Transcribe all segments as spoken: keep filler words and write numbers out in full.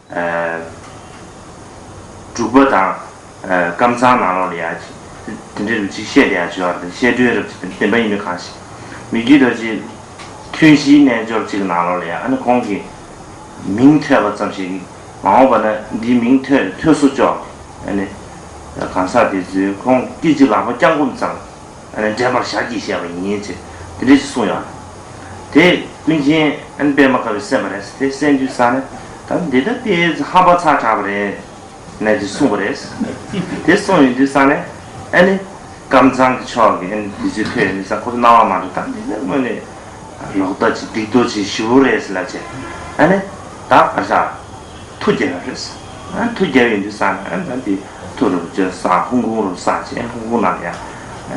འབྲུག་པ་དང་ཀམ་ཚང་ནང་ལོགས་ལ་ཡ་དེ་འདྲའི་རུ་ཅིག་བཤད་བསྡད་ཡ་ཅིག་ཡོད་རེད། བཤད་སྒྲོས་རབ་ཅིག་བདེན་པ་ཡིན་མིན་གང་ཤེས། མི་རྒྱུད་རྡོ་རྗེ་ཐུན་བཞིའི་རྣལ་འབྱོར་ཅིག་ནང་ལོགས་ལ་ཡ་ཨ་ནི་ཁོང་གི་མིང་ཐོས་པ་ཙམ་ཞིག་མ་འོངས་པ་ན་འདིའི་མིང་ཐོས་ཐོས་སོ་ཅོག་ཨ་ནི་གང་ཟག་དེ་ཚོས་ཁོང་སྐད་ཅིག་ལག་པ་བརྐྱང་བསྐུམ་ཙམ། ཨ་ནི་འདྲེན་པར་ཞལ་གྱིས་བཞེས་པ་ཡིན་ཅེས་དེ་འདྲ་ཞིག་གསུངས་ཡོད། དེ་ཀུན་མཁྱེན་ཨ་ནི་པདྨ་དཀར་པོས་གསན་པ་རེད། དེ་གསན་དུས་ཙང་ནས་ད་འདི་ད་དེ་ཧམ་པ་ཚ་དྲགས་པ་རེད་ནས་ཅིག་གསུངས་པ་རེད། དེ་གསུངས་ཡོང་དུས་ཙང་ནས་ཨ་ནི་ཀམ་ཚང་གི་ཕྱོགས་ཀྱི་ཨ་ནི་དུས་ཚོད་ཐོས་ཡོང་དུས་ཙང་ཁོ་ཚོ་སྣང་བ་མ་འགྲོ། ད་འདི་ནི་དངོས་ནས་ལོག་ལྟ་ཅིག་སྡིག་ཏོ་ཅིག་ཞེ་པོ་རེད་ཟེར་ལབ་བྱས། ཨ་ནི་ད་ག་ཤ་མཐུ་རྒྱབ་ཡོད་རེད། ཨ་མཐུ་རྒྱབ་ཡོང་དུས་ཙང་ནས་ཨ་ནི་ད་འདི་མཐུ་རུ་བཅོལ་ས་ཧོང་ཀོང་རུ་ས་བྱས། ཧོང་ཀོང་ནང་ལ་ཡ་ཨ་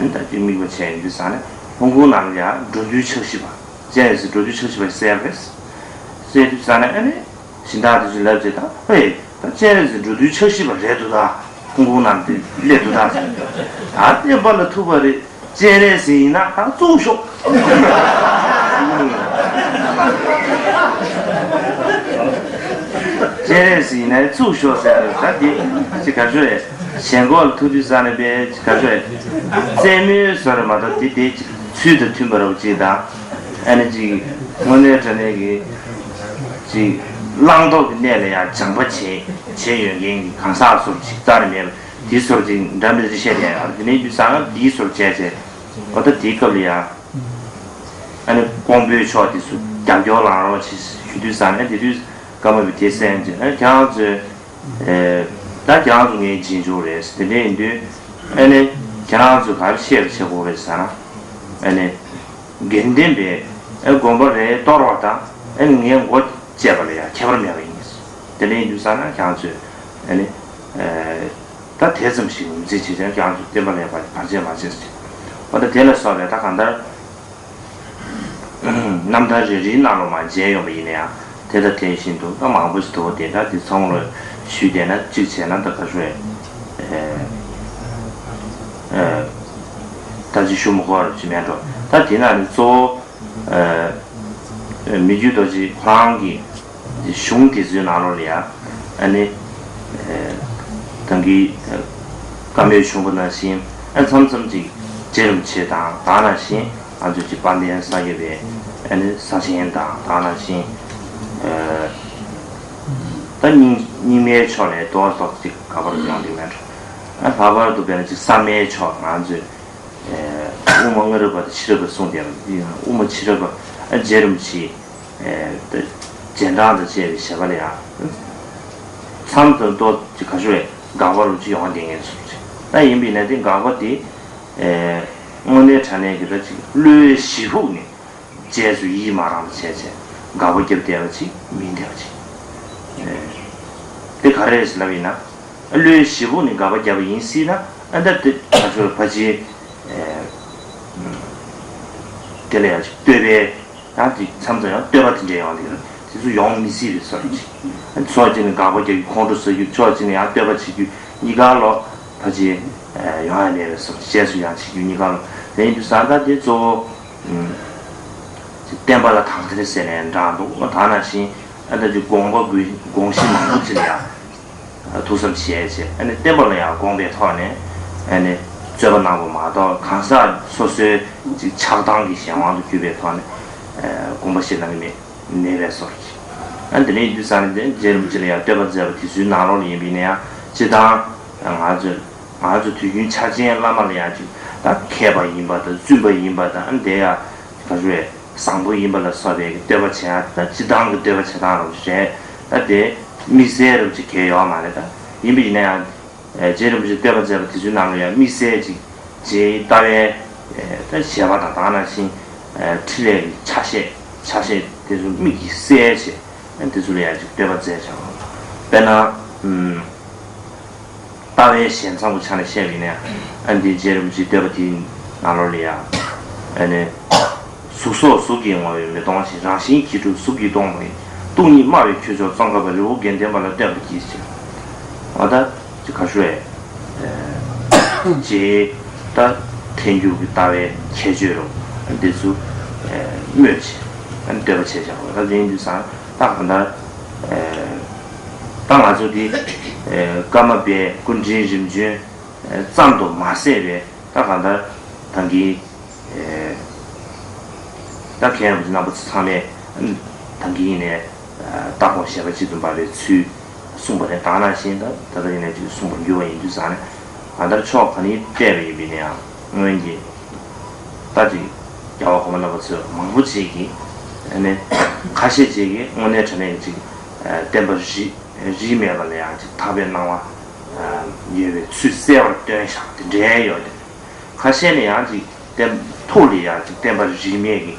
ནི་ད་དེ་དམིགས་པ་བྱས་ཡོང་དུས་ཙང་ནས་ཧོང་ཀོང་ནང་ལ་ཡ་འགྲོ་འདུལ་ཕྱག་བཞི་པ་སྤྱན་རས་གཟིགས་འགྲོ་འདུལ་ཕྱག་བཞི་པ་གསལ་རེད། གསལ་དུས་ཙང་ནས་ཨ་ནི་སྦྱིན་བདག་དེ་ཚོས་ལབ་བྱས། ད་ཨེ་ད་སྤྱན་རས་གཟིགས་འགྲོ་འདུལ་ཕྱག་བཞི་པ་རེད་འདུག་ད་ཧོང་ཀོང་ནང་དེ་སླེབས་འདུག་ད་ཟེར། ད་བསྟན་པ་ལ་ཐུག་པ་རེད། སྤྱན་རས་གཟིགས་ཡིན་ན་ད་བཙུགས་ཤོག་སྤྱན་རས་གཟིགས་ཡིན་ན་བཙུགས་ཤོག་ཟེར། ད་འདི་ཅི་ག་ཤོད་རེད། ཞེན་ཁོག་ལ་ཐུག་དུས་ཙང་ནས་པས་ཅི་ག་ཤོད་རེད། རྩེད་མོའི་བཟོ་རེད་མ་གཏོགས་དེ་དེ་ཚུལ་དང་མཐུན་པ་རོགས་ཅིག་དང་། ཨ་ནི་ཅིག་དངོས་གནས་དྲང་གནས་ཀྱི་ཅིག་བླང་དོར་གྱི་གནས་ལ་ཡང་སྦྱངས་པ་བྱས་བྱས་ཡོད་མཁན་གྱི་གང་ཟག་བཟོ་འདྲ་ཅིག་རྩ་ནས་མེད་པ་དེ་བཟོ་འདྲ་ཅིག་འདྲ་མི་འདྲ་བཤད་བསྡད་ཡོད་རེད། དེ་ནས་དུས་ཙང་དེའི་བཟོ་འདྲ་བྱས་བྱས། འོ་ད་དེའི་སྐབས་ལ་ཡ་ཨ་ནི་ཀོང་པོའི་ཕྱོགས་དེ་ཚོ་རྒྱབ་སྐྱོར་གནང་རོགས་བྱེད་ཞུ་དུས་ཙང་ནས། དེ་དུས་ཀརྨ་པས་དེ་གསན་བྱས། ཨ་ནི་ཁྱེད་རང་ཚོས་ཨེ་ད་ཁྱེད་རང་ཚོ་ངའི་རྗེས་འཇུག་རེད། དེ་འདྲ་ཡིན་དུས་ཨ་ནི་ཁྱེད་རང་ཚོས་ག་རེ་ཤེས་པ་བྱེད་དགོས་རེད་ཟེར་ན། ཨ་ནི་དགེ་ལྡན་པའི་ཨ་དགོན་པ་རེ་གཏོར་བ་དང་ཨ་ནི་ངའི་མགོ་བཅད་པ་ལ་ཡང་ཁྱད་པར་མེད་པ་ཡིན། དེ་འདྲ་ཡིན་དུས་ཙང་ན་ཁྱེད་རང་ཚོས་ཨ་ནི་ཨེ་ད་དེ་ཙམ་ཞིག་ངོས་འཛིན་བྱེད་ཀྱང་ཁྱེད་རང་ཚོས་བསྟན་པ་ལ་ཡང་བར་ཆད་མ་བྱེད་ཟེར། འོ་ད་དེ་ལ་སོགས་པའི་ད་གང་ལྟར་རྣམ་ཐར་རེ་རེའི་ནང་ལ་མར་མཇལ་ཡོང་པ་ཡིན་ན་ཡང་དེ་དང་དེ་བཞིན་དུ་ད་མང་པོ་ཞིག་འདུག་དེ་ད་དེ་ཚང་མ་ལ་ཞུས་བསྡད་ན། གཅིག་བྱས་ན་ད་ག་ཚོད་ད་ཅི་ཞུ་མི་དགོས་རབས་ཅིག་མེད་འགྲོ། ད་དེ་ན་ནི་གཙོ་བོ་མི་རྒྱུད་རྡོ་རྗེ་ཁོ་རང་གི་གཞུང་དེ་ཚོའི་ནང་ལོགས་ལ་ཡ་ཨ་ནི་ད་གིན་བཀའ་མོལ་བྱུང་བ་ནང་བཞིན་ཨ་མཚམས་མཚམས་ཅིག་རྗེ་རིན་པོ་ཆེ་དང་། ད་ནང་བཞིན་ང་ཚོ་ཅིག་དཔལ་ལྡན་ས་སྐྱ་པའི་ཨ་ནི་ས་ཆེན་དང་། ད་ནང་བཞིན་ད་རྙིང་རྙིང་མའི་ཕྱོགས་ནས་ཏོག་ཏོག་ཅིག་ག་པར་ཡོང་གི་མེད་འགྲོ། ཨ་ལྷག་པར་དུ་དཔེར་ན་ཅིག་ས་སྨད་ཕྱོགས་ང་ཚོས་དབུ་མ་སྔ་རབས་པ་དང་ཕྱི་རབས་པ་གསུངས་བསྡད་པ་འདི་ཡང་དབུ་མ་ཕྱི་རབས་པ་ཨ་རྗེ་རིན་པོ་ཆེའི་རྗེས་འབྲང་དང་བཅས་པའི་བྱེད་པ་ལ་ཡང་མཚམས་དང་ཏོག་ཅིག་ག་ཤོད་དགག་པ་རུ་ཅིག་ཡོང་བསྡད་མཁན་ཚོ་རེད། ད་ཡིན་པས་ན་དེ་དགག་པ་དེ་དངོས་གནས་དྲང་གནས་ཀྱི་ད་ཅིག་བློའི་ཞེ་ཕུགས་ནས། རྗེས་སུ་ཡིད་མ་རངས་པ་བྱས་བྱས་དགག་པ་བརྒྱབ་བསྡད་པ་ཅིག་མིན་བསྡད་པ་ཅིག་དེ་ག་རེ་རེད་ཟེར་ལབ་ཡིན་ན། བློའི་ཞེ་ཕུགས་ནས་དགག་པ་བརྒྱབ་པ་ཡིན་སྲིད་ན། ཨ་ད་དེ་ད་ཚོ་ཕལ་ཆེར་དེ་ལ་ཡང་ཅིག་བསྟོད་པའི་ཡང་དེ་མཚམས་མཚམས་ཡང་བསྟོད་པ་དེ་འདྲ་ཡོང་དེ་དེ་ཚོ་ཡོང་མི་སྲིད་པའི་བཟོ་འདྲ་ཅིག་ཕྱོགས་གཅིག་ནས་དགག་པ་རྒྱག་རྒྱུ་ཁོང་ཁྲོ་ཟ་རྒྱུ། ཕྱོགས་གཅིག་ནས་ཡང་བསྟོད་པ་བྱེད་རྒྱུ། གཉིས་ཀ་ལོ་ཕལ་ཆེར་ཡོང་ཡ་མེད་པའི་བཟོ་འདྲ། རྗེས་སུ་ཡང་བྱེད་རྒྱུ་གཉིས་ཀ་ལོ། དེ་ཡིན་དུས་ཙང་ད་དེ་གཙོ་བོ། བསྟན་པ་ལ་དག་ཐེར་ཟེར་ནས་འདྲ་འདུག་ད་ནང་བཞིན་ཨ་ད་ཅིག་དགོངས་པ་དགོངས་གཞི་མང་པོ་ཅིག་ལ་ཡང་ཐུགས་བསམ་བཞེས་བྱས། ཨ་ནི་བསྟན་པ་ལ་ཡང་དགོངས་པའི་ཐོག་ནས་ཨ་ནི་རྩོད་པ་གནང་བ་མ་གཏོགས། གང་ཟག་སོ་སོའི་ཅིག་ཆགས་སྡང་གི་གཞན་དབང་དུ་གྱུར་པའི་ཐོག་ནས་དགོངས་པ་བཞེས་གནང་གི་མེད་མེད་པའི་བཟོ་འདྲ་ཅིག་ཨ་ནི་དེ་ནས་ཡིན་དུས་ཙང་ནས་དེ་རྗེ་རིན་པོ་ཆེ་ལ་ཡང་བསྟོད་པ་མཛད་པ་དེ་ཚོའི་ནང་ལོགས་ལ་ཡིན་པ་ཡིན་ན་ཡང་། སྤྱིར་བཏང་ང་ཚོས་ང་ཚོ་དུས་རྒྱུན་འཆར་ཅན་བླ་མ་ལ་ཡང་ཅིག་ད་མཁས་པ་ཡིན་པ་དང་། བཙུན་པ་ཡིན་པ་དང་། ཨ་ནི་དེ་ཡང་ག་ཚོད་བཟང་པོ་ཡིན་པ་ལ་སོགས་པའི་བསྟོད་པ་བྱེད་ཡ་དང་། སྤྱིར་བཏང་གི་བསྟོད་པ་བྱེད་སྟངས་རོགས་རེད། ད་དེ་དམིགས་བསལ་རོགས་ཅིག་གལ་ཡོད་མ་རེད། ད་ཡིན་པ་ཡིན་ན་ཡང་རྗེ་རིན་པོ་ཆེ་བསྟོད་པ་མཛད་པ་དེ་ཚོའི་ནང་ལ་ཡང་དམིགས་བསལ་ཅིག་རྗེའི་ལྟ་བའི་ད་བཞེད་པ་དང་། ད་ནང་བཞིན་འཕྲིན་ལས་ཀྱི་ཆ་ཤས་ཆ་ཤས་དེ་ཚོ་དམིགས་ཀྱིས་བསལ་བྱས། དེ་ཚོ་ལ་ཡང་ཅིག་བསྟོད་པ་མཛད་བྱ་བ། དཔེར་ན། ལྟ་བའི་ཞལ་མཚམས་ཀྱི་ཆ་ནས་བཤད་པ་ཡིན་ན། ཨ་འདི་རྗེ་རིན་པོ་ཆེའི་བསྟོད་པ་དེའི་ནང་ལོགས་ལ་ཡང་། ཨ་ནི། གཟུགས་སོགས་གཟུགས་ཀྱིས་བསྔོ་བས་མི་གཏོང་ཞིང་། རང་བཞིན་གྱིས་གྲུབ་གཟུགས་ཀྱིས་སྟོང་པ་ཡི། སྟོང་ཉིད་སྨྲ་བའི་ཁྱུ་མཆོག་ཙོང་ཁ་པ། རི་བོ་དགེ་ལྡན་པ་ལ་བསྟོད་པར་བགྱི་ཞེས། འོ་ད་ཅིག་ག་ཤོད་རྗེའི་ད་ཐལ་འགྱུར་གྱི་ལྟ་བའི་ཁྱད་ཆོས་རུ་འདི་ཚོ་སྨོས་བྱས། ཨ་ནི་བསྟོད་པ་བྱས་བཞག་པ། ད་དེ་ཡིན་དུས་ཙང་ད་གང་ལྟར་ལྟ་ ད་ང་ཚོ་འདི་ཀརྨ་པའི་སྐུ་ཕྲེང་རིམ་བྱོན་ཙམ་དུ་མ་ཟད་པའི་ད་གང་ལྟར་ད་གིན་ད་མཁན་རིན་པོ་ཆེ་རྣམ་པ་ཚོ་ཚང་མས་ད་གིན་ནས་ལྟ་དགོངས་བཞེས་པ་གཅིག་ཏུ་འབར་བའི་ཚུལ་གསུངས་པ་རེད། ད་ནང་བཞིན་ད་ད་ལྟ་ཡིན་ནས་ཅིག་གསུངས་པར་འགྱུར་བ་ཡིན་དུས་ཙང་ནས་གང་ལྟར་ཕྱོགས་ག་ནས་བལྟས་པ་ཡིན་པས་ན་ཡང་སྔོན་གྱི་ད་ཅིག་རྒྱལ་བ་གོང་མ་རྣམ་པ་ཚོས་མང་པོ་ཅིག་གིས་ཨ་ནི་ཁ་ཤས་ཅིག་གིས་དངོས་གནས་དྲང་གནས་ཀྱི་ཅིག་བསྟན་པ་རིས་རིས་མེད་པ་ལ་ཡང་ཅིག་དག་པའི་སྣང་བ་ཡོད་པའི་ཚུལ་གསལ་བར་སྟོན་བཞག་དེ་འདྲའི་ཡོད་དེ། ཁ་ཤས་ནས་ཡང་ཅིག་བསྟན་ཐུགས་ལ་ཡང་ཅིག་བསྟན་པ་རིས་མེད་ཀྱི་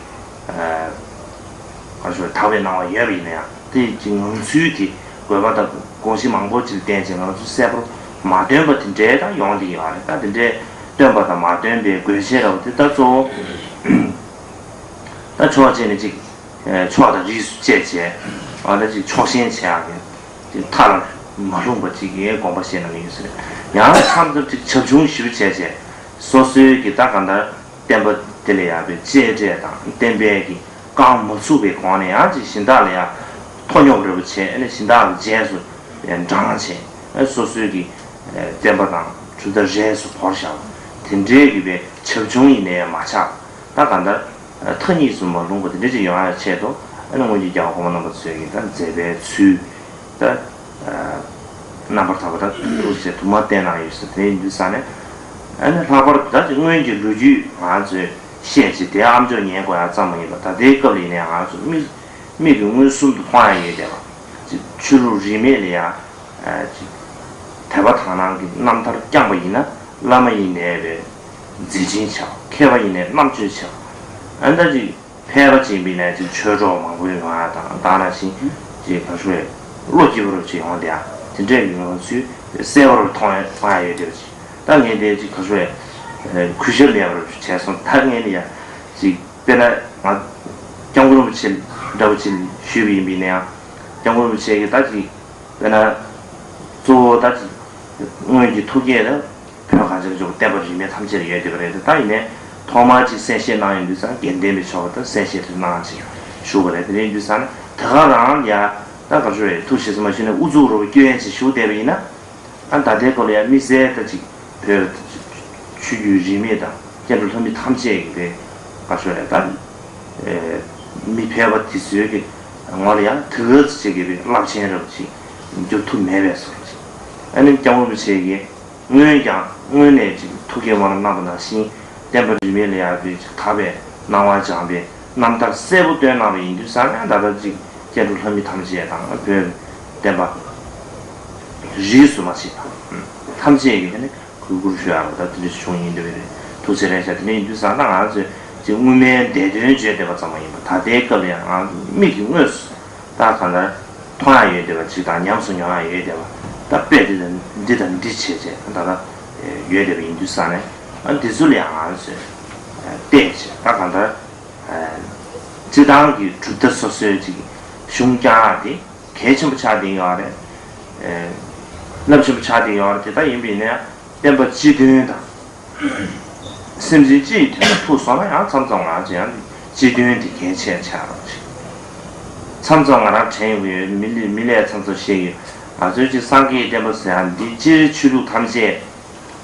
ག་ཞུ་དག་པའི་སྣང་བ་ཡོད་པ་ཡིན་ན་ཡང་དེ་ཅིག་ངང་ཚུལ་དེ་དགོས་པ་དང་དགོངས་གཞི་མང་པོ་ཅིག་བསྟན་ཅིང་ངང་ཚུལ་གསལ་པོར་མ་སྟོན་པ་དེ་འདྲའི་ད་ཡོང་གི་ཡོད་རེད། ད་དེ་འདྲའི་སྟོན་པ་དང་མ་སྟོན་པའི་དགོས་ཆེད་ར་བ་དེ་ད་གཙོ་བོ་ད་ཕྱོགས་གཅིག་ནས་ཅིག་ཕྱོགས་དང་རིས་སུ་བཅད་བྱས་ཨ་ད་ཅིག་ཕྱོགས་ཞེན་བྱེད་ཡག་གི་ཅིག་མཐའ་ལ་མ་ལྷུང་པ་ཅིག་གི་དགོངས་པ་བཞེས་གནང་གི་ཡོད་ཟེར། ཡང་མཚམས་མཚམས་ཅིག་བྱབ་ཆུང་ཞེ་པོ་བྱས་བྱས་སོ་སོའི་གི་ད་གང་ལྟར་བསྟན་པ་དེ་ལ་ཡང་པའི་གཅེས་སྤྲས་དང་བསྟན་པའི་གི་རྐང་མ་ཚུགས་པའི་སྒོ་ནས་ཡང་ཅིག་གཞན་དག་ལ་ཡང་མཐོ་སྙོམས་རེ་བ་བྱས་ཨ་ནི་གཞན་དག་གི་རྗེས་སུ་འབྲང་བྱས་སོ་སོའི་གི་བསྟན་པ་དང་གྲུབ་མཐའ་རྗེས་སུ་བོར་བཞག་པ་དེ་འདྲའི་གི་པའི་བྱབ་ཆུང་ཡིན་ནའི་མ་ཆགས་ད་གང་ལྟར་མཐའ་གཉིས་སུ་མ་ལྷུང་པ་དེ་འདྲ་ཅིག་ཡོང་ཡ་ཆེད་དུ་ཨ་ནི་སྔོན་གྱི་རྒྱལ་བ་གོང་མ་རྣམ་པ་ཚོས་ཀྱི་ད་མཛད་པའི་ཚུལ་ད་རྣམ་པར་དག་པ་ད་ཐུགས་རྗེ་དུ་མ་བསྟན་གནང་ཡོད་ཟེར་དེ་ཡིན་དུས་ཙང་ནས་ཨ་ནི་ལྷག་པར་དུ་ད་ཅིག་སྔོན་གྱི་ལོ་རྒྱུས་ང་ཚོས་བཤད་ཅིག་དེ་ཨ་མཆོག་ཉན་དགོས་ཡ་ཙམ་མ་ཡིན་པ་ད་ལྟའི་སྐབས་ལ་ཡིན་ནའི་ང་ཚོ་མིག་མིག་གིས་མངོན་སུམ་དུ་མཐོང་ཡ་ཡོད་བསྡད་པ་ཅིག་ཆོས་ལུགས་རིས་མེད་ལ་ཡ། ཅིག་དད་པ་དག་སྣང་གི་རྣམ་ཐར་བསྐྱངས་པ་ཡིན་ན་བླ་མ་ཡིན་ནའི་བའི་མཛད་འཕྲིན་ཆེ་བ། མཁས་པ་ཡིན་ནའི་རྣམ་དཔྱོད་ཆེ་བ། ཨ་ནི་ད་ཅིག་ཕལ་པ་ཅིག་ཡིན་པ་ཡིན་ན་ཅིག་ཆོས་གྲོགས་མང་པོ་ཡོང་ཡ་དང་ད་ནང་བཞིན་ཅིག་ག་ཞུ་བའི་བློ་སྐྱིད་པོ་རུ་ཅིག་ཡོང་བསྡད་ཡ་དེ་འདྲས་ཀྱི་ངང་ཚུལ་གསལ་པོ་རུ་མཐོང་ཡ་མཐོང་ཡ་ཡོད་བསྡད་པ་ཅིག་ད་ངས་དེ་ཅིག་ག་ཞུ་བའི་གུས་ཞབས་མེད་པ་རུ་བྱས་སོང་། ད་ངས་ནི་ཡ་ཅིག་དཔེར་ན་ང་སྐྱབས་མགོན་རིན་པོ་ཆེ་འདྲ་བོ་ཅིག་ཞུས་པ་ཡིན་པ་ཡིན་ན་ཡང་སྐྱབས་མགོན་རིན་པོ་ཆེ་གིས་ད་ཅིག་དཔེར་ན། གཙོ་བོ་ད་ཅིག་སྔོན་གྱི་ཐུགས་བསྐྱེད་ལ་བོད་གངས་ཅན་གྱི་ལྗོངས་བསྟན་པ་རིས་མེད་ཐམས་ཅད་ལ་ཡོད་བསྡད་པ་རེད་དེ་ད་ཡིན་ནའི་ཐོག་མར་ཅིག་གསན་བཞེས་གནང་ཡོང་དུས་ཙང་དགེ་ལྡན་པའི་ཕྱོགས་ད་གསན་བཞེས་དེ་གནང་ཅིག་ཞུ་བ་རེད། དེ་ཡིན་དུས་ཙང་ནས་དེ་ག་རང་ཡ་ད་ག་ཚོད་རེད་ཐུགས་རྗེ་ཆེ་མ་ཞུས་ནས་ཨུ་ཚུགས་རོ་སྐྱོན་ཅིག་ཞུ་བསྡད་པ་ཡིན་ན། ཨ་ད་ལྟའི་སྐོར་ལ་ཡང་དམིགས་བསལ་ད་ཅིག་བོད་ཆོས་བརྒྱུད་རིས་མེད་དང་སྐྱེ་འགྲོ་ལྷ་མི་ཐམས་ཅད་ཀྱི་དཔེ་ག་ཤོད་རེད་ད། མི་ཕལ་པ་དེ་ཚོའི་གི་ངོ་ལ་ཡང་དེ་ག་ཚོད་ཅིག་གི་དཔེ་རླབས་ཆེན་རབ་ཅིག་འགྱུར་ཐུབ་མེད་པའི་བཟོ་འདྲ་ཅིག་ཨ་ནི་སྐྱབས་མགོན་རིན་པོ་ཆེ་གིས་སྔོན་ཀྱང་སྔོན་ནས་ཅིག་ཐུགས་བསྐྱེད་སྨོན་ལམ་གནང་བ་ནང་བཞིན་བསྟན་པ་རིས་མེད་ལ་ཡང་དཔེ་ཅིག་དག་པའི་སྣང་བ་སྦྱངས་པའི་རྣམ་ཐར་གསལ་པོ་བཏོན་གནང་བ་ཡིན་དུས་ཙང་ནས་ད་ལྟ་ཅིག་སྐྱེ་འགྲོ་ལྷ་མི་ཐམས་ཅད་དང་བོད་བསྟན་པ་རིས་སུ་མ་ཆད་པ་ཐམས་ཅད་ཀྱིས་དེ་ནི་གུས་བཀུར་ཞུ་ཡག་ད་དེ་འདྲ་བྱུང་ཡིན་འདུག་རེད། ཐུགས་རྗེ་ཆེ་ཞུ་དེ་འདྲ་ཡིན་དུས་ཙང་ད་ང་ཚོས་ཅིག་སྔོན་མའི་འདས་དོན་བརྗོད་བསྡད་པ་ཙམ་མ་ཡིན་པར་ད་ལྟའི་སྐབས་ལ་ཡང་ང་ཚོ་མིག་གི་དངོས་སུ་ད་གང་ལྟར་མཐོང་ཡག་ཡོད་བསྡད་པ་ཅིག་དང་ཉམས་སུ་མྱོང་ཡག་ཡོད་བསྡད་པ་ད་དཔེ་འདི་དང་འདི་དང་འདི་བྱས་བྱས་ད་ལྟ་ཡོད་བསྡད་པ་ཡིན་དུས་ཙང་ནས་ཨ་འདི་ཚོ་ལ་ཡང་ང་ཚོས་བལྟས་བྱས་ད་གང་ལྟར། སྤྱི་བཏང་གི་གྲུབ་མཐའ་སོ་སོའི་ཅིག་གཞུང་བསྐྱངས་ཡག་དེ་གལ་ཆེན་པོ་ཆགས་བསྡད་ཡོད་རེད། རླབས་ཆེན་པོ་ཆགས་བསྡད་ཡོད་རེད། དེ་ལྟར་ཡིན་པ་ཡིན་ན་ཡང་བསྟན་པ་སྤྱི་དོན་དང་། སེམས་ཅན་སྤྱི་ཡི་དོན་ལ་ཐུག་སོང་ན་ཡང་མཚམས་མཚམས་ང་ཚོ་ཡང་སྤྱི་དོན་དེ་གལ་ཆེ་ཆགས་རོགས་ཅིག་མཚམས་མཚམས་ང་རང་དྲན་ཡོང་གི་ཡོད། མི་ལ་མི་ལ་མཚམས་མཚམས་བཤད་ཀྱི་ཡོད། ང་ཚོའི་ཅིག་སངས་རྒྱས་བསྟན་པ་ཟེར་ཡག་འདི་སྤྱིར་ཆོས་ལུགས་ཐམས་ཅད།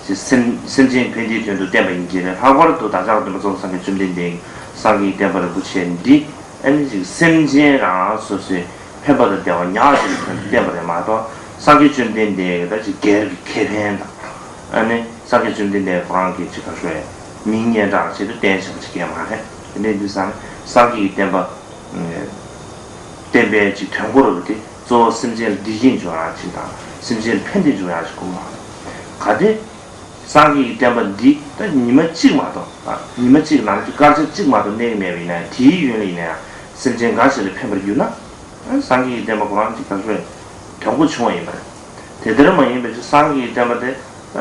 ཅེས་སེམས་སེམས་ཅན་ཕན་བདེའི་དོན་དུ་བསྟན་པ་ཡིན་གྱི་རེད། ལྷག་པར་དུ་བདག་ཅག་སྟོན་པ་ཚོགས་བསགས་མཁན་བཅོམ་ལྡན་འདས་ཀྱི་སངས་རྒྱས་བསྟན་པ་རིན་པོ་ཆེ་འདི་ཨ་ནི་ཅིག་སེམས་ཅན་རང་རང་སོ་སོའི་ཕན་པ་དང་བདེ་བ་ཉག་གཅིག་གི་དོན་དུ་བསྟན་པ་རེད་མ་གཏོགས་སངས་རྒྱས་བཅོམ་ལྡན་འདས་ཀྱི་ད་ཅིག་སྒེར་གྱི་ཁེ་ཕན་དང་ཨ་ནི་སངས་རྒྱས་བཅོམ་ལྡན་འདས་ཁོ་རང་གི་ཅིག་ག་ཞུ་བའི་མིང་སྙན་གྲགས་ཆེད་དུ་བསྟན་བཞག་པ་ཅིག་གས་མ་རེད། དེ་འདྲ་ཡིན་དུས་ཙང་སངས་རྒྱས་ཀྱི་བསྟན་པ་བསྟན་པའི་ཅིག་དོན་གོ་རུ་དེ་གཙོ་བོ་སེམས་ཅན་ལ་བདེ་སྐྱིད་འབྱུང་ཡག་ཅིག་དང་སེམས་ཅན་ལ་ཕན་བདེ་འབྱུང་ཡག་ཅིག་དགོས་མ་རེད། གལ་ཏེ། སངས་རྒྱས་ཀྱི་བསྟན་པ་འདི་ད་ཉི་མ་གཅིག་མ་གཏོགས་ཉི་མ་གཅིག་ནང་དཀར་ཆག་གཅིག་མ་གཏོགས་གནས་ཀྱི་མེད་པ་ཡིན་ན་དེའི་ཡུན་ལ་ཡིན་ན་ཡང་སེམས་ཅན་འགའ་ཞིག་ལ་ཕན་པར་གྱུར་ན། སངས་རྒྱས་ཀྱི་བསྟན་པ་ཁོ་རང་གཅིག་ག་ཚོད་དོན་གོ་བྱུང་བ་ཡིན་པ་རེད། དེ་ལྟར་མ་ཡིན་པའི་ཕྱིར་སངས་རྒྱས་ཀྱི་བསྟན་པ་དེ་ད་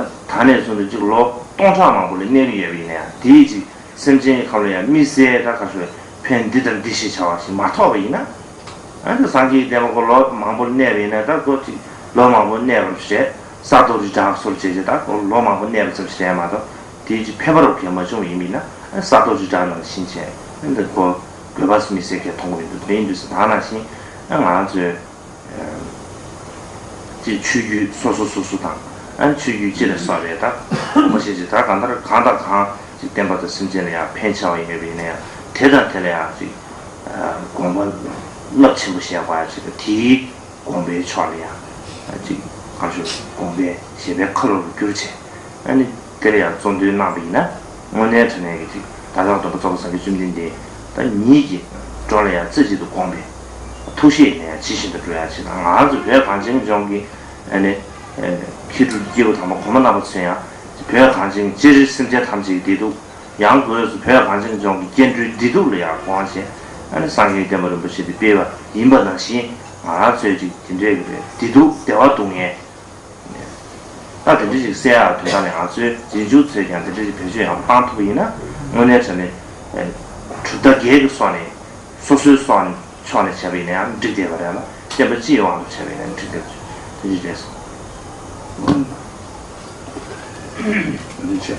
ནས་བཟུང་སྟེ་གཅིག་ལོ་སྟོང་ཕྲག་མང་པོ་ལ་གནས་ཀྱི་ཡོད་པ་ཡིན་ན་ཡང་དེའི་གཅིག་སེམས་ཅན་གྱི་ཁམས་ལ་ཡང་དམིགས་བསལ་ད་ག་ཚོད་ཕན་འདི་དང་འདི་ཞེས་བྱ་བ་ཞིག་མ་ཐོགས་པ་ཡིན་ན། ཨ་ནི་སངས་རྒྱས་ཀྱི་བསྟན་པ་ཁོ་ལོ་མང་པོ་གནས་པ་ཡིན་ན་ད་ཁོ་ཅིག་ལོ་མང་པོ་གནས་པར་བྱས། ས་རྡོ་རི་བྲག་སོགས་བྱས་བྱས་ད་ཁོ་ལོ་མང་པོ་གནས་པ་ཙམ་ཞིག་རེད་མ་གཏོགས་དེའི་ཅིག་ཕན་པ་རབ་གས་མ་བྱུང་བ་ཡིན་པ་ཡིན་ན་ཨ་ས་རྡོ་རི་བྲག་ནང་བཞིན་བྱས་ཨ་འདི་ཁོ་དགོས་པ་མི་སྲིད་མཁན་མཐོང་གི་མི་འདུག་དེ་ཡིན་དུས་སུ་ད་ནང་བཞིན་ཨ་ང་ཚོས་ ཅིག་ཆོས་བརྒྱུད་སོ་སོ་སོ་སོ་དང་། ཨ་ནི་ཆོས་བརྒྱུད་སྤྱི་ལ་སོགས་པའི་ད་དགོངས་པ་བཞེས་ཅིག་ད་གང་ལྟར་གང་དང་གང་ཅིག་བསྟན་པ་དང་སེམས་ཅན་ལ་ཡང་ཕན་ཆེ་བ་ཡིན་པ་ཡིན་ན་ཡང་། དེ་དང་དེ་ལ་ཡང་ཅིག་དགོངས་པ་རླབས་ཆེན་པོ་བཞེས་པ་ཅིག་དེའི་དགོངས་པའི་ཕྱོགས་ལ་ཡང་ཅིག་གང་ཞུ། དགོངས་པའི་བཞེད་པའི་ཁ་ལོ་རུ་གྱུར་བྱས། ཨ་ནི་དེ་ལ་ཡང་གཙོ་འདོན་གནང་བ་ཡིན་ན། དངོས་གནས་དྲང་གནས་ཀྱི་ཅིག་བདག་ཅག་སྟོན་པ་རྫོགས་པའི་སངས་རྒྱས་བཅོམ་ལྡན་འདས་ད་ཉིད་ཀྱི་དྲུང་ལ་ཡང་རྩེ་གཅིག་ཏུ་དགོངས་པའི་ཐུགས་བཞེད་ནས་ཇི་བཞིན་དུ་འགྲོ་ཡ་ཅིག་དང་། ང་ཚོ་བོད་གངས་ཅན་ལྗོངས་ཀྱི་ཨ་ནི་མཁས་གྲུབ་སྐྱེས་བུ་དམ་པ་གོང་མ་རྣམ་པ་ཚོས་ཡང་བོད་གངས་ཅན་གྱི་སྤྱིར་སེམས་ཅན་ཐམས་ཅད་ཀྱི་བདེ་སྡུག། ཡང་སྒོས་སུ་བོད་གངས་ཅན་ལྗོངས་ཀྱི་སྐྱེ་འགྲོའི་བདེ་སྡུག་ལ་ཡང་དགོངས་བཞེས། ཨ་ནི་སངས་རྒྱས་བསྟན་པ་རིན་པོ་ཆེ་དེ་སྤེལ་བ་ཡིན་པ་ནང་བཞིན། ང་རང་ཚོས་ཅིག་དེ་འདྲའི་གི་བདེ་སྡུག་བདེ་བ་སྡུག་བསྔལ་ད་དེ་འདྲ་ཞིག་སེལ་ཡག་དོན་དག་ནི། ང་ཚོའི་རྗེས་འཇུག་ཚོས་ཀྱང་དེ་འདྲ་ཞིག་བེད་སྤྱོད་ཡང་བཏང་ཐུབ་པ་ཡིན་ན། དངོས་གནས་དྲང་གནས་གྲུབ་མཐའ་སྒེར་གྱི་སོགས་ནས་སོ་སོའི་སོགས་ནས་ཕྱོགས་ནས་བྱས་པ་ཡིན་ན་ཡང་འགྲིག་བསྡད་པ་རེད་ལ། བསྟན་པ་སྤྱིའི་དབང་དུ་བྱས་པ་ཡིན་ན་འགྲིག་བསྡད་པ་རེད། དེ་འདྲ་རེད་སོང་། ལན་ཆེ།